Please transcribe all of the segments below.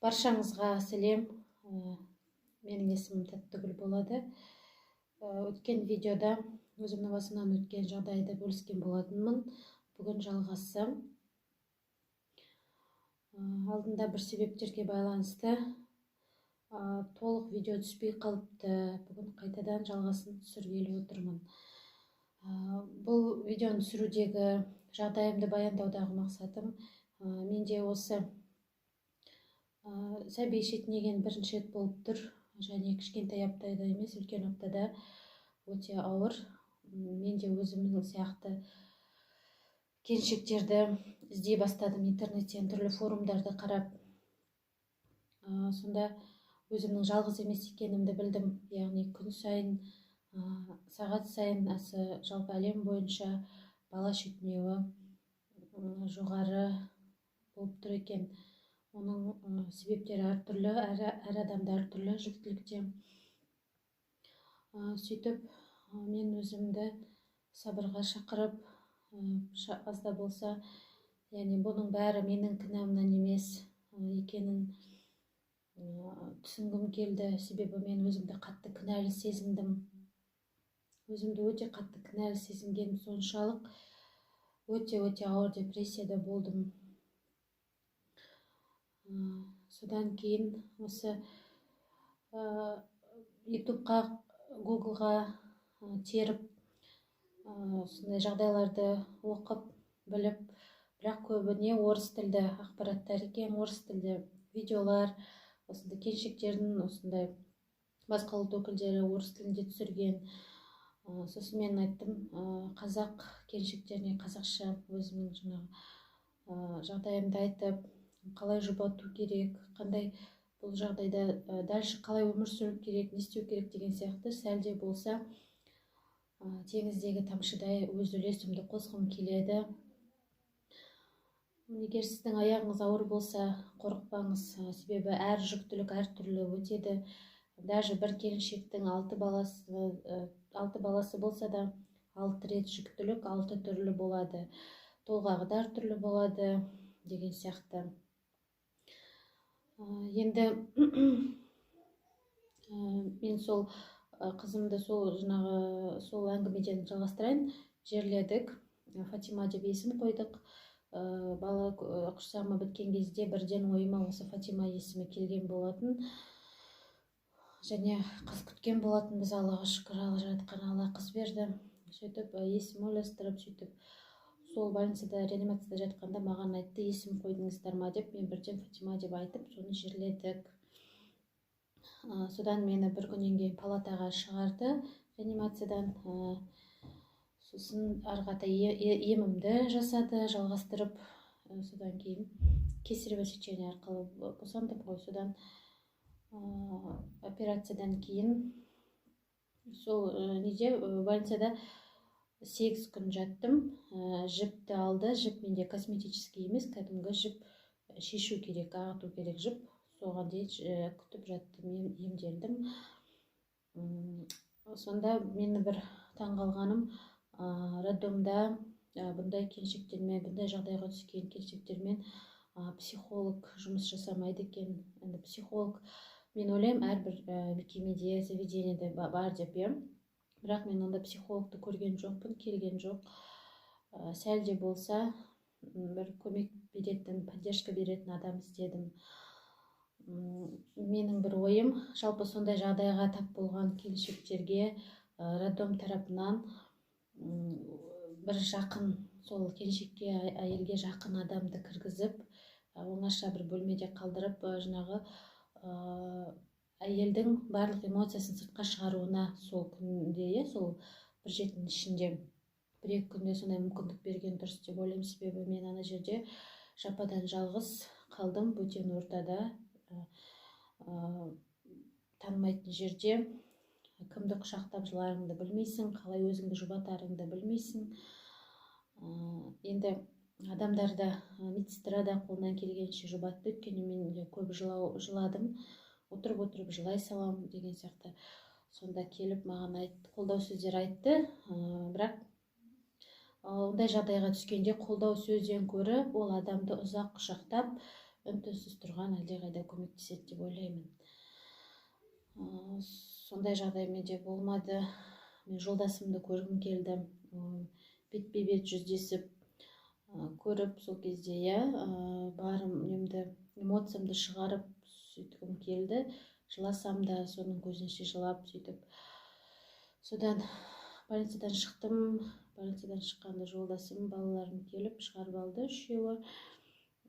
Баршаңызға сәлем. Менің есімім Тәттігүл болады. Өткен видеода өзімнің басымнан өткен жағдайды бөліскен болатынмын. Бүгін жалғасы. Алдында бір себептерге байланысты толық видео түспей қалыпты. Бүгін қайтадан жалғасын түсіргелі отырмын. Бұл видеоны түсірудегі жағдайымды баяндаудағы мақсатым, менде осы сәби шетінеген бірінші рет болып тұр және кішкентай аптада емес, үлкен аптада, өте ауыр. Мен де өзімнің сияқты келіншектерді іздей бастадым интернеттен, түрлі форумдарды қарап. Сонда өзімнің жалғыз емес екенімді білдім. Яғни күн сайын, сағат сайын осы жалпы әлем бойынша бала шетінеуі жоғары болып тұр екен. Оның себептері әртүрлі, әр адамда әртүрлі жүктілікте. Сөйтіп мен өзімді сабырға шақырып, аз да болса, яғни бұның бәрі менің кінәмнан емес екенін түсінгім келді. Себебі мен өзімді қатты кінәлі сезіндім. Өзімді өте қатты кінәлі сезінгенім соншалық, өте өте ауыр депрессияда болдым. Содан кейін осы Ютубқа, Гуглға теріп, сондай жағдайларды оқып біліп, бірақ көбіне орыс тілді ақпараттар екен, орыс тілді видеолар, осындай келіншектердің, осындай басқа ұлт өкілдері орыс тілінде түсірген. Сосын мен айттым, қазақ келіншектеріне қазақша өзімнің жаңағы жағдайымды айтып, қалай жұбату керек, қандай бұл жағдайда дальше қалай өмір сүру керек, не істеу керек деген сияқты, сәл де болса теңіздегі тамшыдай өз үлесімді қосқым келеді. Егер сіздің аяғыңыз ауыр болса, қорықпаңыз, себебі әр жүктілік әртүрлі өтеді. Даже бір келіншектің 6 баласы болса да, 6 рет жүктілік 6 түрлі болады, толғағы да әртүрлі болады деген сияқты. Енді мен сол қызымды, сол жаңағы сол әңгімеден жалғастырайын. Жерледік, Фатима деп есім қойдық. Бала құрсағыма біткен кезде бірден ойыма осы Фатима есімі келген болатын және қыз күткен болатынбыз. Аллаға шүкір, Алла, жаратқан Алла қыз берді. Сөйтіп есім ойластырып, сөйтіп сол больницада, реанимацияда жатқанда маған айтты: «Есім қойдыңыздар ма?» – деп. Мен бірден Фатима деп айтып, соны жерледік. Содан мені бір күннен кейін палатаға шығарды реанимациядан. Сосын ары қарата емімді жасады жалғастырып. Содан кейін кесарево сечение арқылы босандым ғой. Содан операциядан кейін сол неде, больницада 8 күн жаттым. Жіпті алды. Жіп менде косметический емес, кәдімгі жіп, шешу керек, ағыту керек жіп. Соған дейін күтіп жаттым, емделдім. Сонда мені бір таңғалғаным, роддомда бұндай келіншектермен, бұндай жағдайға түскен келіншектермен психолог жұмыс жасамайды екен. Енді психолог, мен ойлаймын, әрбір мекемеде, заведениеде бар деп, иә. Бірақ мен онда психологты көрген жоқпын, келген жоқ. Сәл де болса бір көмек беретін, поддержка беретін адам іздедім. Менің бір ойым, жалпы сондай жағдайға тап болған келіншектерге роддом тарапынан бір жақын, сол келіншекке, әйелге жақын адамды кіргізіп, оңаша бір бөлмеде қалдырып, жаңағы әйелдің барлық эмоциясын сыртқа шығаруына сол күнде, иә, сол бір жетінің ішінде, бір екі күнде сондай мүмкіндік берген дұрыс деп ойлаймын. Себебі мен ана жерде жападан жалғыз қалдым, бөтен ортада, танымайтын жерде кімді құшақтап жыларыңды білмейсің, қалай өзіңді жұбатарыңды білмейсің. Енді адамдар да, медсестра да қолынан келгенше жұбатты, өйткені мен де көп жыладым, отырып отырып жылай саламын деген сияқты. Сонда келіп маған айтты, қолдау сөздер айтты. Бірақ ондай жағдайға түскенде қолдау сөзден көрі ол адамды ұзақ құшақтап Үн түнсіз тұрған әлдеқайда көмектеседі деп ойлаймын. Сондай жағдай менде болмады. Мен жолдасымды көргім келді, бетпе бет жүздесіп көріп, сол кезде, иә, барым немді, эмоциямды шығарып сөйткім келді. Жыласам да, соның көзінше жылап, сөйтіп. Содан больницадан шықтым. Больницадан шыққанда жолдасым, балаларым келіп шығарып алды, үшеуі,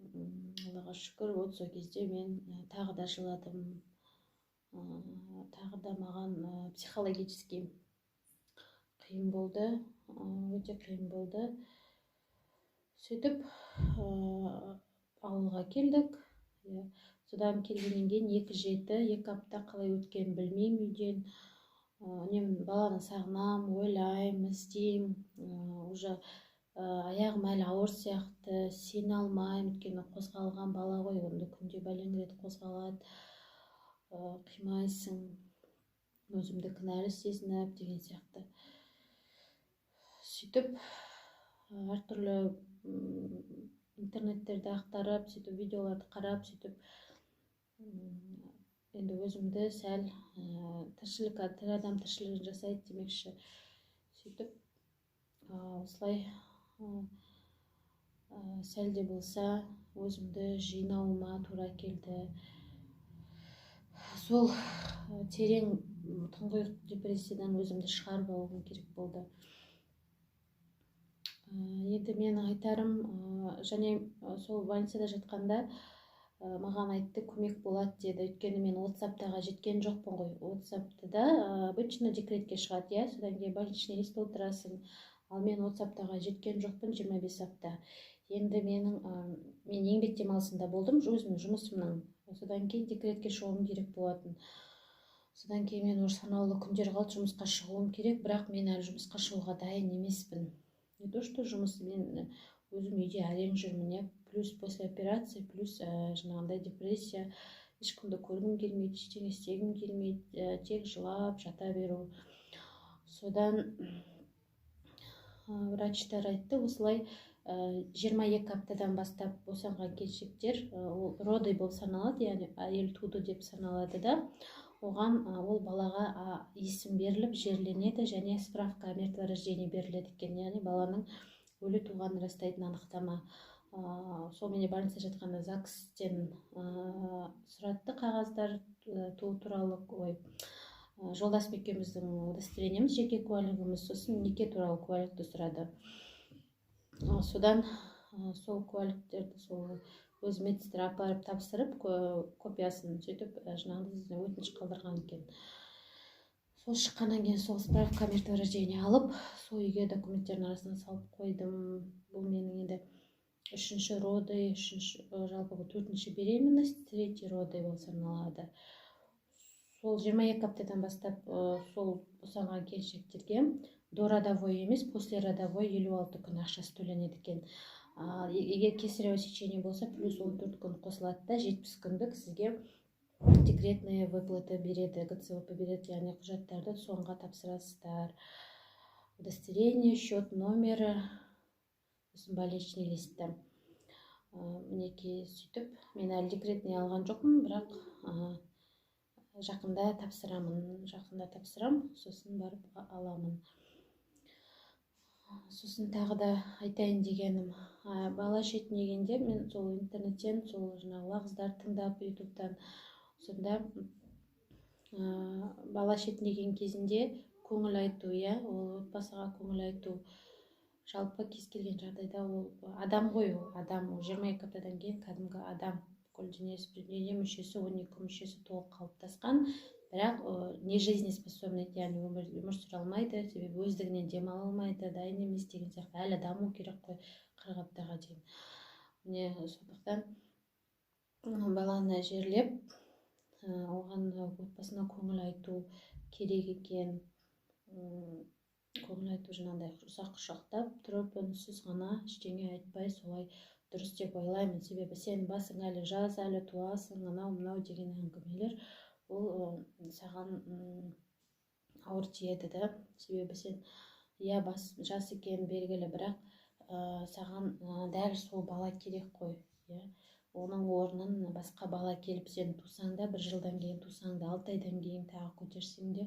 Аллаға шүкір. Вот сол кезде мен тағы да жыладым, тағы да маған психологически қиын болды, өте қиын болды. Сөйтіп ауылға келдік, иә. Содан келгеннен кейін 2 жеті, 2 апта қалай өткенін білмеймін. Үйден үнемі баланы сағынамын, ойлаймын, іздеймін. Уже аяғым әлі ауыр сияқты, сене алмаймын, өйткені қозғалған бала ғой, онда күнде бәлен рет қозғалады, қимайсың, өзімді кінәлі сезініп деген сияқты. Сөйтіп әртүрлі интернеттерді ақтарып, сөйтіп видеоларды қарап, сөйтіп енді өзімді сәл тіршілік, тірі адам тіршілігін жасайды демекші, сөйтіп осылай сәл де болса өзімді жинауыма тура келді. Сол терең тұңғиық депрессиядан өзімді шығарып алуым керек болды. Енді менің айтарым, және сол больницада жатқанда маған айтты, көмек болады деді, өйткені мен 30 аптаға жеткен жоқпын ғой. 30 аптада обычно декретке шығады, иә, содан кейін больничный лист толтырасың. Ал мен 30 аптаға жеткен жоқпын, 25 апта. Енді мен еңбек демалысында болдым өзімнің жұмысымның, содан кейін декретке шығуым керек болатын. Содан кейін мен уже санаулы күндер қалды, жұмысқа шығуым керек, бірақ мен әлі жұмысқа шығуға дайын емеспін. Не то что жұмыс, мен өзім үйде әрең жүрмін, иә, плюс после операции, плюс жаңағындай депрессия, ешкімді көргім келмейді, ештеңе істегім келмейді, тек жылап жата беру. Содан врачтар айтты осылай: 22 аптадан бастап босанған келіншектер, ол роды болып саналады, яғни әйел туды деп саналады да, оған, ол балаға есім беріліп, жерленеді және справка о мертворождении беріледі екен, яғни баланың өлі туғанын растайтын анықтама. Сол менде больницада жатқанда ЗАГСтен сұратты қағаздар, туу туралы, ой, жолдасым екеуміздің удостоверениеміз, жеке куәлігіміз, сосын неке туралы куәлікті сұрады. Содан сол куәліктерді сол өзі медсестра апарып тапсырып, копиясын, сөйтіп жаңағыдай өтініш қалдырған екен. Сол шыққаннан кейін сол справка мертворождения алып, сол үйге документтердің арасына салып қойдым. Бұл менің енді үшінші роды, үшінші, жалпы бұл төртінші беременность, третий роды болып саналады. Сол 22 аптадан бастап сол босанған келіншектерге дородовой емес, послеродовой 56 күн ақшасы төленеді екен. Ал егер кесарево сечение болса, плюс 14 күн қосылады да, 70 күндік сізге декретная выплата береді, ГЦВП береді. Яғни құжаттарды соңға тапсырасыздар: удостоверение, счет номері, сосын больничный листті. Мінекей, сөйтіп мен әлі декретный алған жоқпын, бірақ жақында тапсырамын, жақында тапсырам, сосын барып аламын. Сосын тағы да айтайын дегенім, бала шетінегенде мен сол интернеттен, сол жаңағы уағыздарды тыңдап, ютубтан, сонда бала шетінеген кезінде көңіл айту, иә, ол отбасыға көңіл айту. Жалпы кез келген жағдайда ол адам ғой, ол адам, ол 22 аптадан кейін кәдімгі адам, бүкіл денесі, дене мүшесі, 12 мүшесі толық қалыптасқан, бірақ не жизнеспособный, яғни өмір сүре алмайды, себебі өздігінен демала алмайды, дайын емес деген сияқты, әлі даму керек қой 40 аптаға дейін. Міне, сондықтан баланы жерлеп, оған, отбасына көңіл айту керек екен. Көңіл айту жаңағыдай ұзақ құшақтап тұрып, үнсіз ғана, ештеңе айтпай, солай дұрыс деп ойлаймын. Себебі сенің басың әлі жас, әлі туасың, анау мынау деген әңгімелер, ол саған ауыр тиеді да. Себебі сен, иә, бас жас екенің белгілі, бірақ саған дәл сол бала керек қой, иә. Оның орнын басқа бала келіп, сен тусаң да, бір жылдан кейін тусаң да, 6 айдан кейін тағы көтерсең де,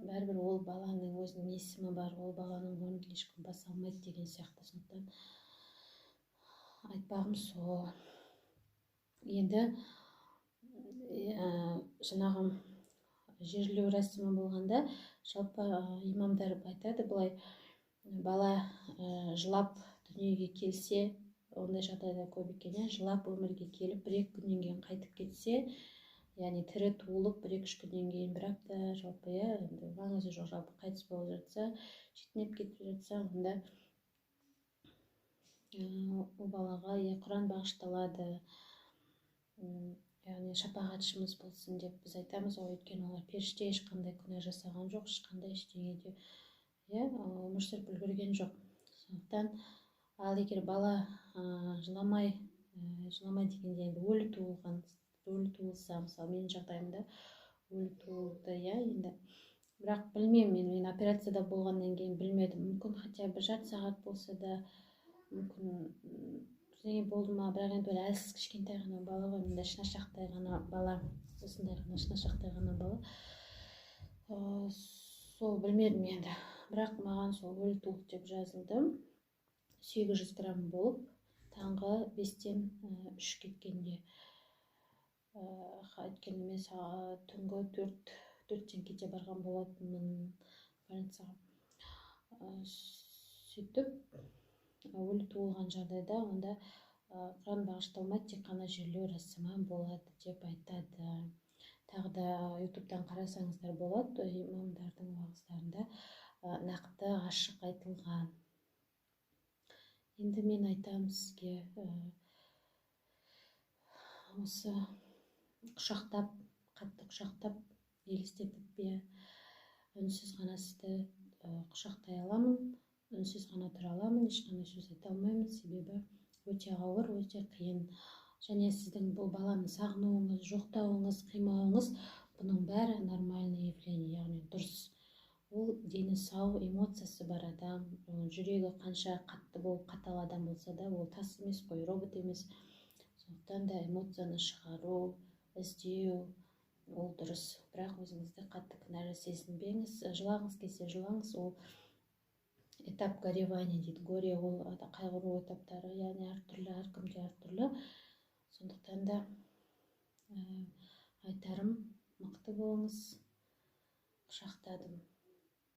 бәрібір ол баланың өзінің есімі бар, ол баланың орнын ешкім баса алмайды деген сияқты. Сондықтан айтпағым сол. Енді жаңағы жерлеу рәсімі болғанда, жалпы имамдар айтады былай: бала жылап дүниеге келсе, ондай жағдайлар көп екен, иә, жылап өмірге келіп, бір екі күннен кейін қайтып кетсе, яғни тірі туылып, бір екі үш күннен кейін, бір апта, жалпы, иә, енді маңызы жоқ, жалпы қайтыс болып жатса, шетінеп кетіп жатса, онда ол балаға, иә, Құран бағышталады, яғни шапағатшымыз болсын деп біз айтамыз ғой. Өйткені олар періште, ешқандай күнә жасаған жоқ, ешқандай ештеңеде, иә, өмір сүріп үлгерген жоқ. Сондықтан, ал егер бала жыламай, жыламай дегенде енді өлі туылған, өлі туылса, мысалы, менің жағдайымда өлі туылды, иә. Енді бірақ білмеймін, мен операцияда болғаннан кейін білмедім, мүмкін, хотя бы жарты сағат болса да, мүмкін, бірдеңе болды ма. Бірақ енді ол әлсіз, кішкентай ғана бала ғой, мындай шынашақтай ғана бала, осындай ғана шынашақтай ғана бала. Сол білмедім енді, бірақ маған сол өлі туылды деп жазылды. 800 грамм болып, таңғы 5-тен 3 кеткенде, өйткені мен түнгі 4-тен кете барған болатынмын больницаға. Сөйтіп өлі туылған жағдайда онда Құран бағышталмайды, тек қана жерлеу рәсімі болады деп айтады. Тағы да Ютубтан қарасаңыздар болады, имамдардың уағыздарында нақты, ашық айтылған. Енді мен айтамын сізге, осы құшақтап, қатты құшақтап, елестетіп, иә, үнсіз ғана сізді құшақтай аламын, үнсіз ғана тұра аламын, ешқандай сөз айта алмаймын, себебі өте ауыр, өте қиын. Және сіздің бұл баланы сағынуыңыз, жоқтауыңыз, қимауыңыз, бұның бәрі нормальный явление, яғни дұрыс. Ол дені сау, эмоциясы бар адам. Жүрегі қанша қатты болып, қатал адам болса да, ол тас емес қой, робот емес. Сондықтан да эмоцияны шығару, іздеу ол дұрыс. Бірақ өзіңізді қатты кінәлі сезінбеңіз. Жылағыңыз келсе, жылаңыз. Ол этап горевания дейді, горе, ол қайғыру этаптары, яғни әртүрлі, әркімде әртүрлі. Сондықтан да айтарым, мықты болыңыз. Құшақтадым.